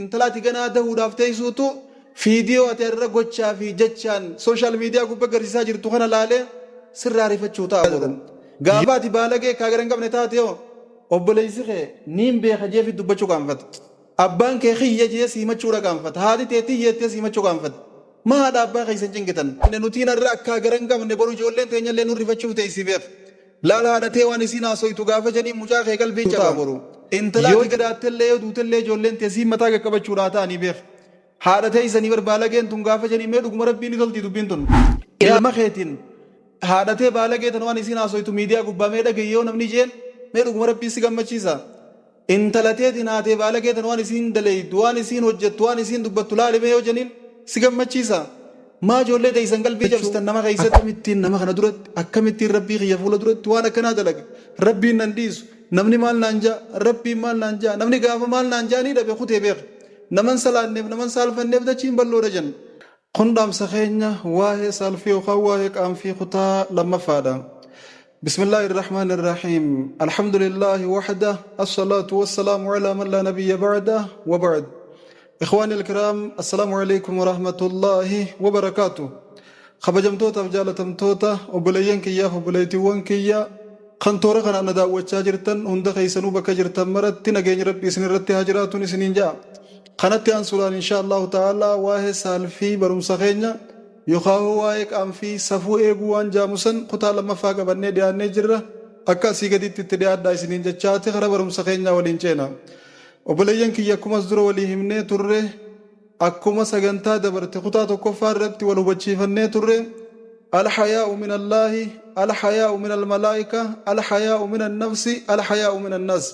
Intala ati ganaa dahuudhaaf teessuutu fiidiyoo ati irra gochaa fi jechaan social media gubbaa agarsiisaa jirtu kana laalee sirraa rifachuu ta'a boru. Gaafa ati baalagee kaa gara hin qabne taate hoo obboleessi kee niin beeka jee fi dubbachuu qaanfata. Abbaan kee kiyya jee simachuudha qaanfata. Haati tee tiyya jettee simachuu qaanfata. Maa haadha abbaa keessan cinqitan? Nutiin har'a akkaa gara hin qabne boru ijoolleen teenyallee nu rifachuuf teessi beek. Laal haadha tee waan isiin haasoytu gaafa jedhiin mucaa kee qalbii cabaa boru. Intala ati jiraattellee yoo duutellee ijoolleen tee siin mataa qaqqabachuudhaa ta'anii beek. Haadha teessanii bar baalageen tun gaafa jedhiin mee dhuguma rabbii ni tolti dubbiin tun. Ilma keetiin haadha tee baalagee tan waan isiin haasoytu miidiyaa gubbaa mee dhaga'i yoo namni jeen mee dhuguma rabbii si gammachiisa. Intala teetiin haatee baalagee tan waan isiin daleeydu, waan isiin hojjettu, waan isiin dubbattu laali mee yoo jeniin si gammachiisa. Maa ijoollee teessan qalbii cabsitan nama keessatti? Akkamittiin nama kana duratti, akkamittiin rabbii kiyya fuula duratti waan akkanaa dalaga? Rabbiin nan dhiisu. Namni maal naan ja'a? Rabbiin maal naan ja'a? Namni gaafa maal naan ja'a ni dhabe kutee beeka. Naman salaanneef, naman saalfanneef dachiin bal'oodha jenna. Kun dhaamsa keenya waa'ee saalfii yookaan waa'ee qaanfii kutaa lammaffaadha. Bismillaahi irrahmaani irrahiim. Alhamdulillaahi wahda, assalaatu wassalaamu alaa man laa nabiyya ba'da, wa ba'd. Ikhwaani alkiraam, assalaamu alaikum wa rahmatullaahi wa barakaatu. Kabajamtootaaf jaalatamtoota obboleeyyan kiyyaaf obboleettiiwwan kiyya kan toora kanaan na daawwachaa jirtan hunda keessanuu bakka jirtan maratti nageenyi Rabbii isin irratti haa jiraatuun isiniin ja'a. Kanatti aansuudhaan insha Allahu ta'ala waa'ee saalfii barumsa keenya yookaan waa'ee qaanfii safuu eeguu waan jaamu san kutaa lammaffaa qabannee dhiyaannee jirra. Akka asii gaditti itti dhiyaadhaa isiniin jechaati karaa barumsa keenyaa waliin ceena. Obboleeyyan kiyya akkumas dura walii himnee turre, akkuma sagantaa dabarte kutaa tokkoffaa irratti wal hubachiifannee turre, alhayaa'u min Allaahi, alhayaa'u min almalaa'ika, alhayaa'u min annafsi, alhayaa'u min annaas.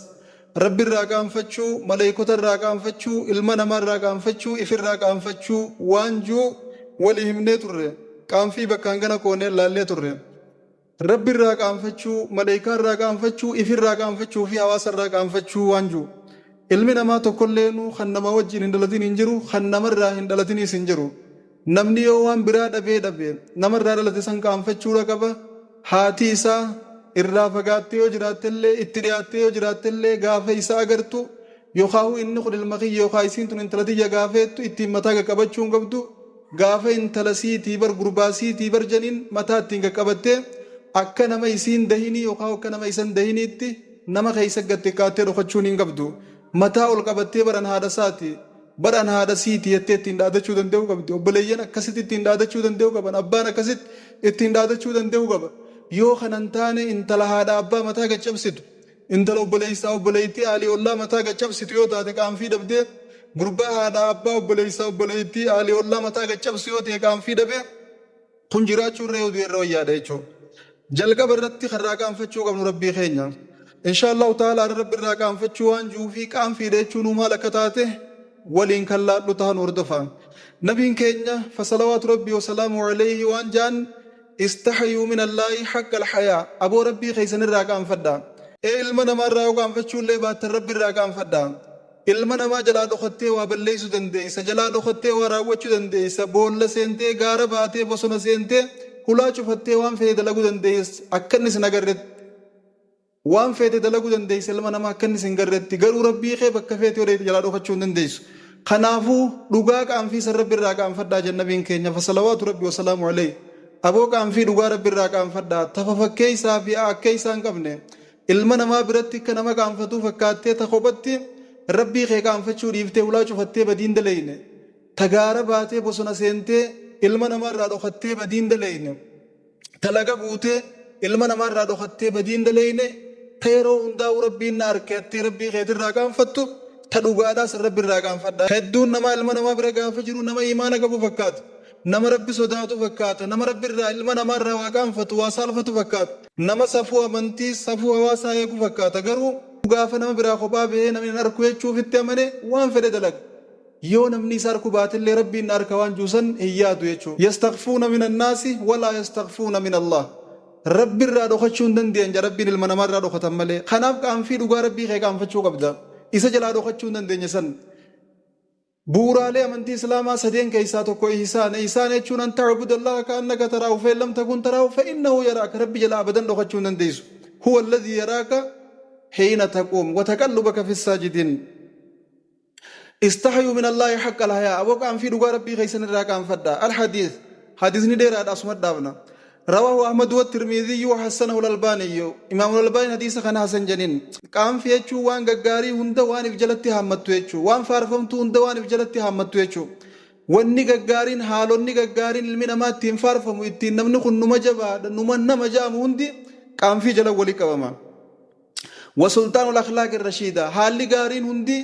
Rabbi irraa qaanfachuu, maleeykota irraa qaanfachuu, ilma namaa irraa qaanfachuu, ifirraa qaanfachuu waan juu walii himnee turre. Qaanfii bakkaan gana koonee laallee turre. Rabbi irraa qaanfachuu, maleeykaa irraa qaanfachuu, ifirraa qaanfachuu fi hawaasa irraa qaanfachuu waan jiru. Ilmi namaa tokkolleenuu kan nama wajjin hin dhalatin hin jiru, kan namarraa hin dhalatiniis hin jiru. Namni yoo waan biraa dhabee dhabe namarraa dhalate san qaanfachuudha qaba. Haati isaa irraa fagaattee yoo jiraattellee, itti dhiyaattee yoo jiraattellee gaafa isa agartu yookaan inni kun ilma kiyya yookaan isiin tun intala tiyya gaafa jettu ittiin mataa qaqqabachuu hin qabdu. Gaafa intala siitii bar gurbaa siitii bar janiin mataa ittiin qaqqabattee akka nama isiin dahinii yookaan akka nama isan dahiniitti nama keessa gad xiqqaattee dhokachuun hin qabdu. Mataa ol qabattee baran haadha isaati, baran haadha siiti jettee ittiin dhaadachuu danda'uu qabdi. Obboleeyyan akkasitti ittiin dhaadachuu danda'uu qaban. Abbaan akkasitti ittiin dhaadachuu danda'uu qaba. Yoo kana hin taane intala haadha abbaa mataa gad cabsitu, intala obboleessaa obboleettii aalii ollaa mataa gad cabsitu yoo taate qaanfii dhabdee, gurbaa haadha abbaa obboleessaa obboleettii aalii ollaa mataa gad cabsu yoo ta'e qaanfii dhabee, kun jiraachuu irra yoo du'e irra wayyaadha jechuudha. Jalqaba irratti karraa qaanfachuu qabnu Rabbii keenya. Insha Allahu ta'ala Rabbi irraa qaanfachuu waan jiruu fi qaanfiidha jechuun maal akka taate waliin kan laallu ta'an hordofa. Nabiin keenya fasalawaatu Rabbii wasalaamu alayhi waan jaan istahyuu min Allaahi haqqa alhayaa, aboo Rabbii keessan irraa qaanfadha. Ee ilma namaa irraa yoo qaanfachuu illee baattan Rabbi irraa qaanfadha. Ilma namaa jalaa dhokattee waa balleessuu dandeessa, jalaa dhokattee waa raawwachuu dandeessa, boolla seentee, gaara baatee, bosona seentee, hulaa cufattee waan feete dalaguu dandeessa akka inni sin agarretti. Waan feete dalaguu dandeessa ilma namaa akka inni sin garretti, garuu Rabbii kee bakka feete yoo dheeyte jalaa dhokachuu hin dandeessu. Kanaafuu dhugaa qaanfii san Rabbi irraa qaanfadhaa jenna nabiin keenya fasalawaatu Rabbi wasalaamu alayhi. Aboo qaanfii dhugaa Rabbi irraa qaanfadhaa tafa fakkeessaa fi akkeessaa hin qabne. Ilma namaa biratti akka nama qaanfatuu fakkaattee ta kophatti Rabbii kee qaanfachuu dhiiftee hulaa cufattee badiin daleyne. Ta gaara baatee bosona seentee ilma namaa irraa dhokattee badiin daleyne. Ta laga buutee ilma namaa irraa dhokattee badiin daleyne. Ta yeroo hundaa'uu Rabbiin na arke jettee Rabbii keetirraa qaanfattu ta dhugaadhaa san Rabbi irraa qaanfadha. Hedduun namaa ilma namaa bira gaafa jiru nama iimaana qabu fakkaata. Nama Rabbi sodaatu fakkaata. Nama Rabbi irraa ilma namaa irraa waa qaanfatu, waa saalfatu fakkaata. Nama safuu amantii, safuu hawaasaa eegu fakkaata. Garuu gaafa nama biraa kophaa bahee namni nan arku jechuu ofitti amane waan fedhe dalaga. Yoo namni isa arku baatellee Rabbiin na arka waan jiru san hin yaadu jechuudha. Yastaghfuuna mina annaasi walaa yastaghfuuna mina Allaah. Rabbi irraa dhokachuu hin danda'an jedha Rabbiin ilma namaa irraa dhokatan malee. Kanaaf qaanfii dhugaa Rabbii kee qaanfachuu qabda. Isa jalaa dhokachuu hin dandeenye san. Bu'uuraalee amantii Islaamaa sadeen keessaa tokko ihsaana. Ihsaana jechuun an ta'buda Allaha ka'annaka taraahu fa in lam takun taraahu fa innahu yaraaka. Rabbi jalaa abadan dhokachuu hin dandeessu. Huwa alladhii yaraaka hiina taquum wa taqallubaka fi saajidiin. Istahyuu min Allaahi haqqa al-hayaa. Aboo qaanfii dhugaa Rabbii keessan irraa qaanfadhaa. Al-hadiis. Hadiisni dheeraadha asuma dhaabna. Rawaahu Ahmadu wa Tirmidhiyyu wa hassanahu al-Albaaniyyu. Imaamul Albaaniin hadiisa kana hasan jedhin. Qaanfii jechuun waan gaggaarii hunda waan if jalatti haammattu jechuu. Waan faarfamtuu hunda waan if jalatti haammattu jechuu. Wanni gaggaariin haalonni gaggaariin ilmi namaa ittiin faarfamu ittiin namni kun numa jabaadha numa nama ja'amu hundi qaanfii jala walii qabama. Wa sultaanul akhlaaqi rashiida haalli gaariin hundi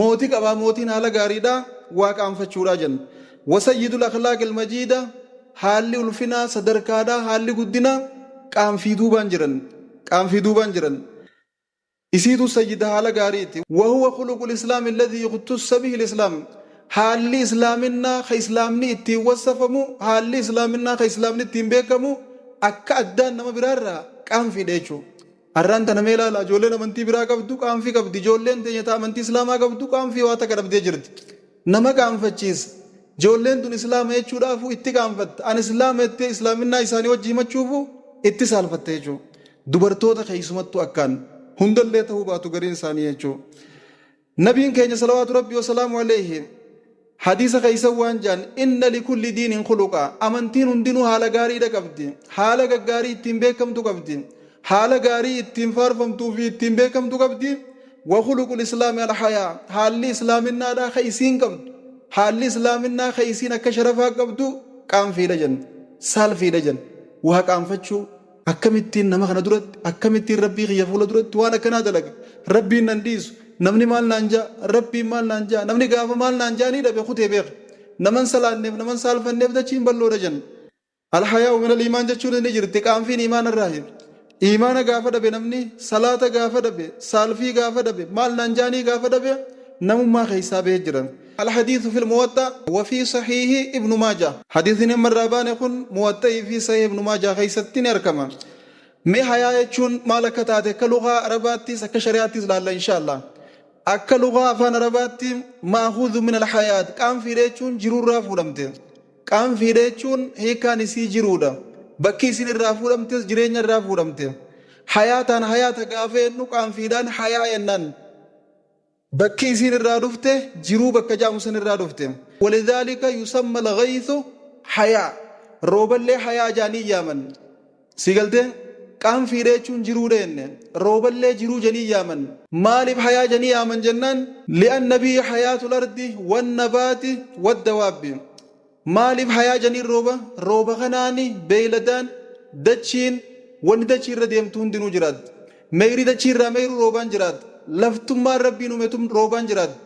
mootii qabaa mootiin haala gaariidha waa qaanfachuudha jenna. Wa sayyidul akhlaaqil majiida haalli ulfinaa sadarkaadha haalli guddinaa qaanfii duubaan jiran qaanfii duubaan jiran. Isiitu sayyida haala gaariiti. Wa huwa khuluqul islaam alladhii ikhtussa bihi al-islaam. Haalli islaaminaa ka islaamni ittiin wassafamu, haalli islaaminaa ka islaamni ittiin beekamu akka addaan nama biraarraa qaanfiidha jechuudha. Har'aan tana mee ilaala ijoolleen amantii biraa qabdu qaanfii qabdi. Ijoolleen teenya ta amantii islaamaa qabdu qaanfii waa takka dhabdee jirti. Nama qaanfachiisa. Ijoolleen tun islaama jechuudhaafuu itti qaanfatta. An islaama jettee islaaminaa isaanii wajji himachuufuu itti saalfatta jechuudha. Dubartoota keessumattuu akkaan hundallee ta'uu baatu gariin isaanii jechuudha. Nabiin keenya salawaatu rabbii wasalaamu alayhi hadiisa keessa waan jaan inna likulli diinin khuluqa amantiin hundinuu haala gaariidha qabdi haala gaggaarii ittiin beekamtu qabdi haala gaarii ittiin faarfamtuu fi ittiin beekamtu qabdi wa khuluqul islaami alhayaa haalli islaaminaadha ka isiin qabdu haalli islaaminaa ka isiin akka sharafaa qabdu qaanfiidha jenna saalfiidha jenna waa qaanfachuu Akkamittiin nama kana duratti, akkamittiin Rabbii kiyya fuula duratti waan akkanaa dalaga? Rabbiin nan dhiisu. Namni maal naan ja'a? Rabbiin maal naan ja'a? Namni gaafa maal naan ja'anii dhabe kutee beeka. Naman salaanneef, naman saalfanneef dachiin bal'oodha jenna. Alhayaa'u minal iimaan jechuun ni jirti. Qaanfiin iimaana irraahi. Iimaana gaafa dhabe namni, salaata gaafa dhabe, saalfii gaafa dhabe, maal naan ja'anii gaafa dhabe namummaa keessaa bahee jira. Alhadiisu fil muwaxxa wa fi sahiihi ibnu maajah. Hadiisni amma irraa baane kun muwaxxa'ii fi sahiih ibnu maajah keessatti ni argama. Mee hayaa jechuun maal akka taate akka lugaa Arabaattis akka shari'aattis laalla insha Allah. Akka lugaa afaan Arabaatti ma'akhudhu min alhayaat qaanfiidha jechuun jiruurraa fuudhamte. Qaanfiidha jechuun hiikkaan isii jiruudha. Bakki isin irraa fuudhamtes jireenya irraa fuudhamte. Hayaataan hayaata gaafa jennu qaanfiidhaan hayaa jennaan. Bakki isiin irraa dhufte jiruu bakka ja'amu san irraa dhufte. Walidhaalika yusamma al-ghaythu hayaa. Rooballee hayaa ja'anii yaaman. Sii galtee? Qaanfiidha jechuun jiruudha jenne. Rooballee jiruu janii yaaman. Maaliif hayaa janii yaaman jennaan li'anna bihi hayaatul ardi wan-nabaati wad-dawaabbi. Maaliif hayaa janiin rooba? Rooba kanaani beeyladaan, dachiin, wanni dachii irra deemtu hundinuu jiraatti. Meyri dachii irraa meyru roobaan jiraatti. Laftummaan Rabbiin uume tun roobaan jiraatti.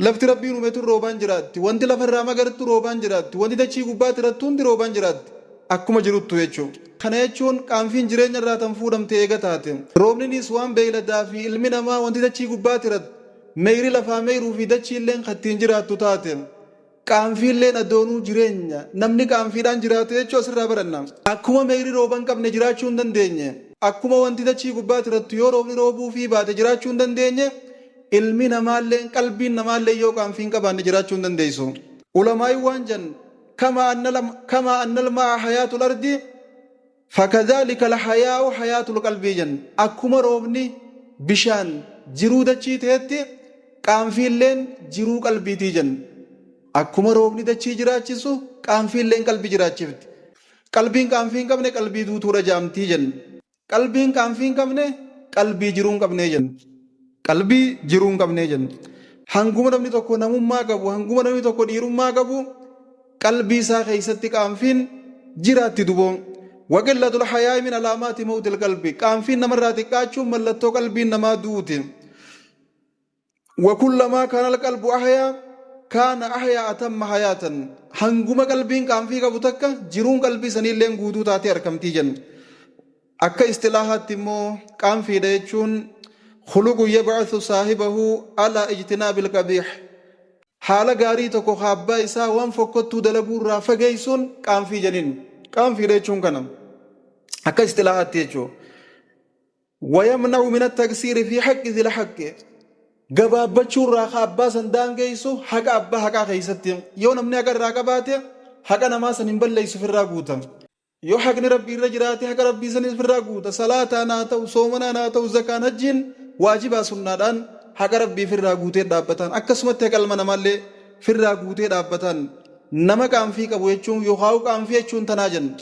Lafti Rabbiin uume tun roobaan jiraatti. Wanti lafa irraa magartu roobaan jiraatti. Wanti dachii gubbaatti rattu hundi roobaan jiraatti. Akkuma jiruttu jechuu. Kana jechuun qaanfiin jireenya irraa tan fuudhamte eega taate. Roobninis waan beeyladaa fi ilmi namaa wanti dachii gubbaatti rattu, meyri lafaa meyruu fi dachiilleen ka ittiin jiraattu taate. Qaanfiilleen adoonuu jireenya. Namni qaanfiidhaan jiraatu jechuu asirraa baranna. Akkuma meyri rooba hin qabne jiraachuu hin dandeenye, akkuma wanti dachii gubbaatti rattu yoo roobni roobuufii baate jiraachuu hin dandeenye, ilmi namaalleen, qalbiin namaalleen yoo qaanfii hin qabaanne jiraachuu hin dandeessu. Ulamaa'iin waan jan, Kamaa annal maa'a hayaatul ardi, Fakadhaalika alhayaa'u hayaatul qalbii jenna. Akkuma roobni, bishaan, jiruu dachii ta'etti qaanfiilleen jiruu qalbiitii jenna. Akkuma roobni dachii jiraachisu qaanfiilleen qalbii jiraachifti. Qalbiin qaanfii hin qabne qalbii duutuudha ja'amtii jenna. Qalbiin qaanfii hin qabne qalbii jiruu hin qabnee jenna. Qalbii jiruu hin qabnee jenna. Hanguma namni tokko namummaa qabu, hanguma namni tokko dhiirummaa qabu, qalbii isaa keessatti qaanfiin jiraatti duboo. Waqillatul hayaa'i min alaamaati mawtil qalbi. Qaanfiin namarraa xiqqaachuun mallattoo qalbiin namaa du'uuti. Wakullamaa kaanal qalbu ahyaa kaana ahyaa atamma hayaatan. Hanguma qalbiin qaanfii qabu takka jiruun qalbii saniilleen guutuu taatee arkamtii jenna. Akka istilaahaatti immoo qaanfiidha jechuun khuluqun yab'athu saahibahu alaa ijtinaabil qabiih. Haala gaarii tokko ka abbaa isaa waan fokkottuu dalaguu irraa fageessuun qaanfii jedhin. Qaanfiidha jechuun kana. Akka istilaahaatti jechuudha. Wayamna'u mina taqsiiri fi haqqi zil haqqi. Gabaabbachuu irraa ka abbaa san daangeessu haqa abbaa haqaa keessatti. Yoo namni haqa irraa qabaate haqa namaa san hin balleessu ofirraa guuta. Yoo haqni Rabbii irra jiraate haqa Rabbii sanis ofirraa guuta. Salaataan haa ta'u, soomanaan haa ta'u, zakaan, hajjiin waajibaa sunnaadhaan Haqa Rabbii firraa guutee dhaabbatan. Akkasumatti haqa ilma namaallee firraa guutee dhaabbatan. Nama qaanfii qabu jechuun yookaan qaanfii jechuun tanaa jenna.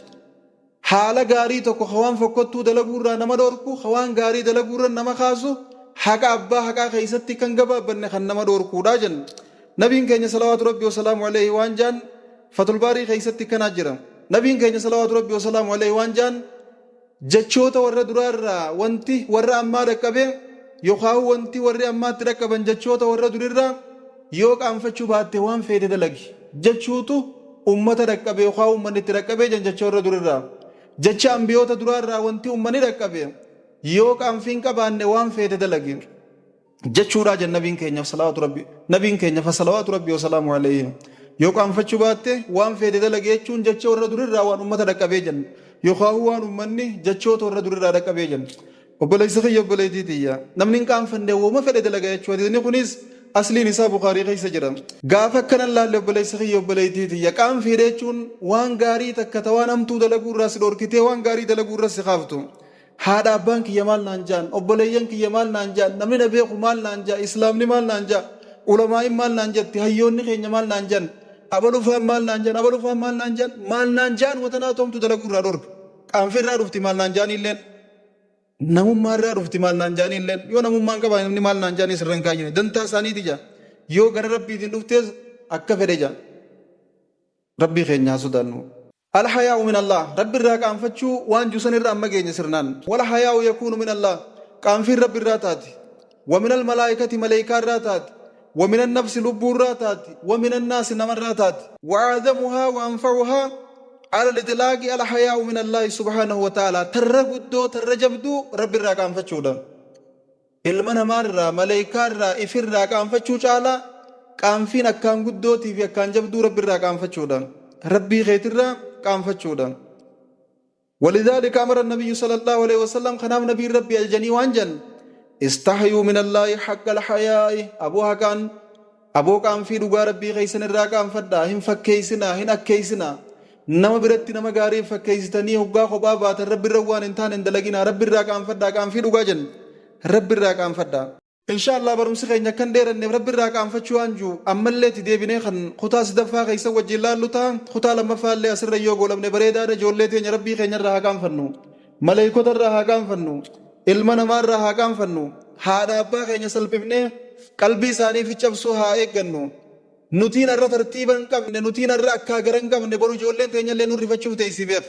Haala gaarii tokko hawaan fokkottuu dalaguurraa nama dhoorku, hawaan gaarii dalaguurra nama kaasu, haqa abbaa haqaa keessatti kan gabaabbanne kan nama dhoorkuudha jenna. Nabiin keenya salawaatu Rabbii wasalaamu alayhi waan jaan Fatul Baarii keessatti kanaa jira. Nabiin keenya salawaatu Rabbii wasalaamu alayhi waan jaan, jechoota warra duraarraa wanti warra ammaa dhaqqabe yookaan wanti warri ammaatti dhaqqaban jechoota warra durirraa, yoo qaanfachuu baatte waan feete dalagi jechuutu ummata dhaqqabe yookaan ummanni itti dhaqqabee jan jecha warra durirraa. Jecha ambiyoota duraarraa wanti ummanni dhaqqabe, yoo qaanfiin qabaanne waan feete dalagi jechuudha jan nabiin keenya salawaatu Rabbi, nabiin keenya fa salawaatu Rabbi wasalaamu alayhi. Yoo qaanfachuu baatte waan feete dalagi jechuun jecha warra durirraa waan ummata dhaqqabee jan yookaan waan ummanni jechoota warra durirraa dhaqqabee jan. Obboleessi kiyya, obboleettii tiyya, namni hin qaanfanne wooma fedhe dalaga jechuudha. Hadiisni kunis asliin isaa Bukaarii keessa jira. Gaafa akkanan laalle, obboleessi kiyya, obboleettii tiyya, qaanfiidha jechuun waan gaarii takka ta waan hamtuu dalaguu irraa si dhorkitee waan gaarii dalaguu irra si kaaftu. Haadha abbaan kiyya maal naan jaan, obboleeyyan kiyya maal naan jaan, namni na beeku maal naan jaa, islaamni maal naan jaa, ulamaa'in maal naan jetti, hayyoonni keenya maal naan jaan, abalufaan maal naan jaan, abalufaan maal naan jaan, maal naan jaan watanaa toomtu dalaguu irraa dhorka. Qaanfii irraa dhufti maal naan jaaniilleen. Namummaa irraa dhufti maal naan jaaniilleen. Yoo namummaan qabaa namni maal naan jaanii sirra hin kaayine. Dantaa isaaniiti jaa. Yoo gara Rabbiitiin dhuftees akka fedhe jaa. Rabbii keenya haa sodaannu. Alhayaa'u min Allah, Rabbi irraa qaanfachuu waan jusan irra amma geenye sirnaan. Walhayaa'u yakuunu min Allah, qaanfiin Rabbi irraa taati. Wa min almalaa'ikati, maleeykaa irraa taati. Wa min annafsi, lubbuu irraa taati. Wa min annaasi, nama irraa taati. Wa a'zamuhaa wa anfa'uhaa ala al-itlaaqi alhayaa'u min Allaahi subhaanahu wa ta'aalaa, tarra guddoo tarra jabduu Rabbi irraa qaanfachuudha. Ilma namaa irraa, maleeykaa irraa, ifirraa qaanfachuu caalaa qaanfiin akkaan guddootii fi akkaan jabduu Rabbi irraa qaanfachuudha. Rabbii keetirraa qaanfachuudha. Walidhaalika amara nabiyyu sallallahu alaihi wasallam, kanaaf nabiin Rabbii ajajanii waan jan, istahyuu min Allaahi haqqa alhayaa'i, aboo haqaan aboo qaanfii dhugaa Rabbii keessan irraa qaanfadhaa, hin fakkeessinaa, hin akkeessinaa. Nama biratti nama gaarii fakkeessitanii hoggaa kophaa baatan Rabbi irra waan hin taane hin dalaginaa, Rabbi irraa qaanfadhaa, qaanfii dhugaa jenna. Rabbi irraa qaanfadhaa. Insha Allah barumsi keenya akkan dheeranneef Rabbi irraa qaanfachuu waan jiru ammallee itti deebinee kan kutaa sadaffaa keessa wajjin laallu ta'a. Kutaa lammaffaa illee asirra yoo goolabne bareedaadha. Ijoollee teenya, Rabbii keenya irraa haa qaanfannu. Maleeykota irraa haa qaanfannu. Ilma namaa irraa haa qaanfannu. Haadha abbaa keenya salphifnee qalbii isaanii cabsuu haa eeggannu. Nutiin har'a tartiiba hin qabne, nutiin har'a akkaa gara hin qabne, boru ijoolleen teenya illee nu rifachuuf teessi beek.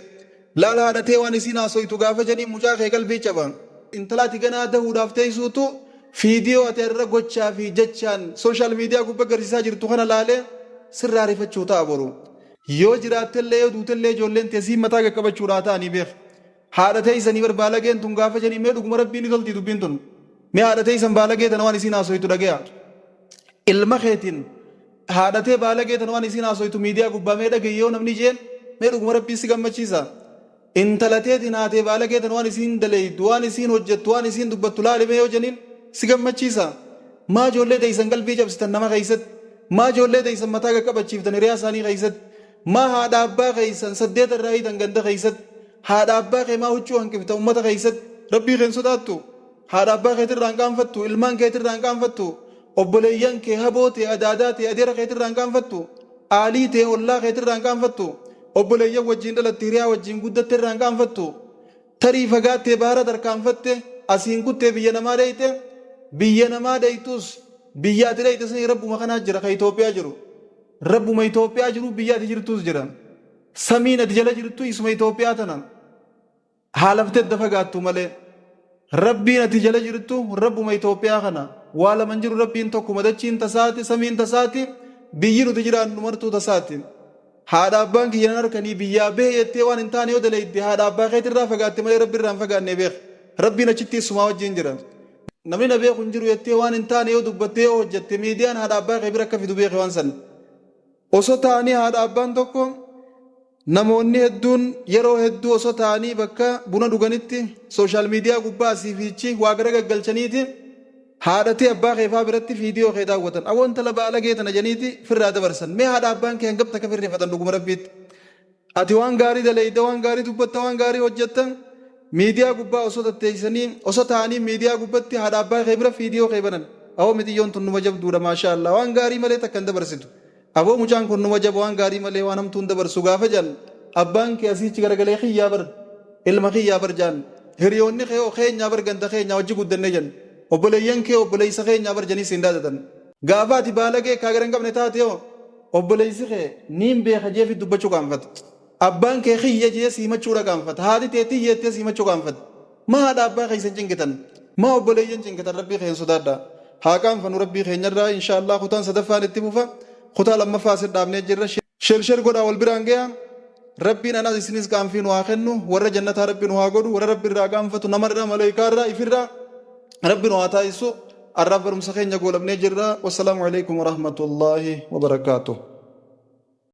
Laal haadhatee waan isiin haasoytu gaafa jedhanii mucaa kee qalbii caba. Intala ati ganaa dahuudhaaf teessuutu fiidiyoo ati har'a gochaa fi jechaan social media gubbaa agarsiisaa jirtu kana laalee sirraa rifachuu ta'a boru. Yoo jiraattellee yoo duutellee ijoolleen teessii mataa qaqqabachuudhaa ta'anii beek. Haadha teessanii bar baalageen tun gaafa jedhanii, mee dhuguma Rabbii ni tolti dubbiin tun. Mee haadha teessan baalagee tana waan isiin haasoytu dhagaya. Ilma keetiin haadhatee baalagee tana waan isiin haasoytu miidiyaa gubbaa mee dhagaye yoo namni jeen, mee dhuguma Rabbii si gammachiisa. Intala teetiin haatee baalagee tana waan isiin daleeydu, waan isiin hojjettu, waan isiin dubbattu laali mee yoo jeniin si gammachiisa. Maa ijoollee teessan qalbii cabsitan nama keessatti? Maa ijoollee teessan mataa qaqqabachiiftan hiriyaa isaanii keessatti? Maa haadha abbaa keessan saddeeta irraa hiitan ganda keessatti? Haadha abbaa kee maa huccuu hanqifta ummata keessatti? Rabbii kee hin sodaattu? Haadha abbaa keetirraa hin qaanfattu? Ilmaan keetirraa hin qaanfattu? Obboleeyyan kee, haboo tee, adaadaa tee, adeera keetirraa hin qaanfattu? Aalii tee, ollaa keetirraa hin qaanfattu? Obboleeyyan wajjin dhalatte, hiriyaa wajjin guddatte irraa hin qaanfattu? Tarii fagaattee baara tarkaanfatte, asiin kuttee biyya namaa dheeyte, biyya namaa dheeytus biyya ati dheeyte sanii Rabbuma kanaa jira ka Itoophiyaa jiru. Rabbuma Itoophiyaa jiru biyya ati jirtus jira. Samiin ati jala jirtu isuma Itoophiyaa tana. Haalaftee adda fagaattu malee. Rabbiin ati jala jirtu Rabbuma Itoophiyaa kana. Waa laman jiru, Rabbiin tokkuma, dachiin tasaati, samiin tasaati, biyyi nuti jiraannu martuu tasaati. Haadha abbaan kiyya nan harkanii biyyaa bahe jettee waan hin taane yoo daleeyde, haadha abbaa keetirraa fagaatte malee Rabbi irraa hin fagaanne beek. Rabbiin achitti isumaa wajjin jira. Namni na beeku hin jiru jettee waan hin taane yoo dubbatte, yoo hojjette, miidiyaan haadha abbaa kee bira akka fidu beeke waan san. Osoo ta'anii haadha abbaan tokko namoonni hedduun yeroo hedduu osoo ta'anii bakka buna dhuganitti social media gubbaa asii fiichi waa gara gaggalchaniiti haadhatee abbaa keefaa biratti fiidiyoo kee daawwatan. Awwa intala baalagee tana janiiti firraa dabarsan. Mee haadha abbaan kee hangam takka firreeffatan dhuguma Rabbiitti? Ati waan gaarii daleeyda, waan gaarii dubbatta, waan gaarii hojjetta. Miidiyaa gubbaa osoo tatteessanii, osoo ta'anii miidiyaa gubbatti haadha abbaa kee bira fiidiyoo kee banan. Awoo mixiyyoon tun numa jabduudha maashaa Allah waan gaarii malee takka hin dabarsitu. Aboo mucaan kun numa jaba waan gaarii malee waan hamtuu hin dabarsu gaafa jedhan abbaan kee asiichi garagalee kiyyaa bar ilma kiyyaa bar jedhan. Hiriyoonni kee hoo keenyaa bar ganda keenyaa wajji guddanne jedhan. Obboleeyyan kee obboleessa keenyaa bar jedhanii siin daadatan. Gaafa ati baalagee kaa gara hin qabne taate hoo obboleessi kee niin beeka jeefi dubbachuu qaanfata. Abbaan kee kiyya jee si himachuudha qaanfata. Haati tee tiyya jettee si himachuu qaanfata. Maa haadha abbaa keessan cinqitan? Maa obboleeyyan cinqitan? Rabbii keenya sodaadhaa. Haa qaanfannu Rabbii keenyarraa inshaa Allah kutaan sadaffaan itti fufa. Kutaa lammaffaa asit dhaabnee jirra. Share share godhaa wal biraan gayaa. Rabbiin anaas isinis qaanfii nu haa kennu. Warra jannataa Rabbi nu haa godhu. Warra Rabbi irraa qaanfatu namarraa maleeykaarraa ifirraa Rabbi nu haa taasisu. Arraaf barumsa keenya goolabnee jirra. Wassalaamu alaikum warahmatullaahi wabarakaatuh.